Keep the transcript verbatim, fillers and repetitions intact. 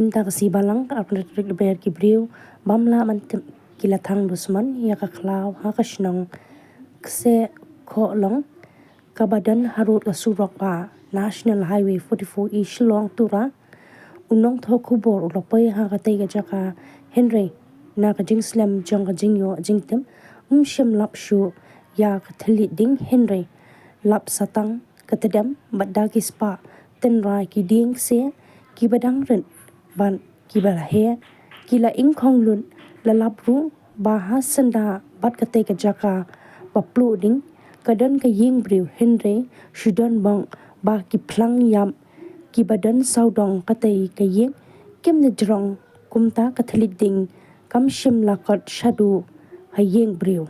Mynta ka sngi Balang ka arphew tarik Naiwieng ki briew bym lah ban tip ki la thang dusmon ïa ka khlaw ha ka shnong Kseh Khohlong kaba don harud ka surok ba National Highway forty-four E Shillong Tura. U nongthoh khubor u la poi ha katei ka jaka hynrei na ka jingslem jong ka jingïoh jingtip um shym lap shuh ïa ka thylliej ding hynrei lap satang ka tdem bad da ki spah tynrai ki dieng kseh kiba dang rit bad kiba la heh ki la ingkhong lut. La lap ruh ba ha syndah bad katei ka jaka ba pluh ding ka don ka ïing briew hynrei shu don bok ba ki phlang ïap kiba don sawdong katei ka ïing kim da jrong. Kumta ka thylliej ding kam shym la kot shaduh ha ïing briew.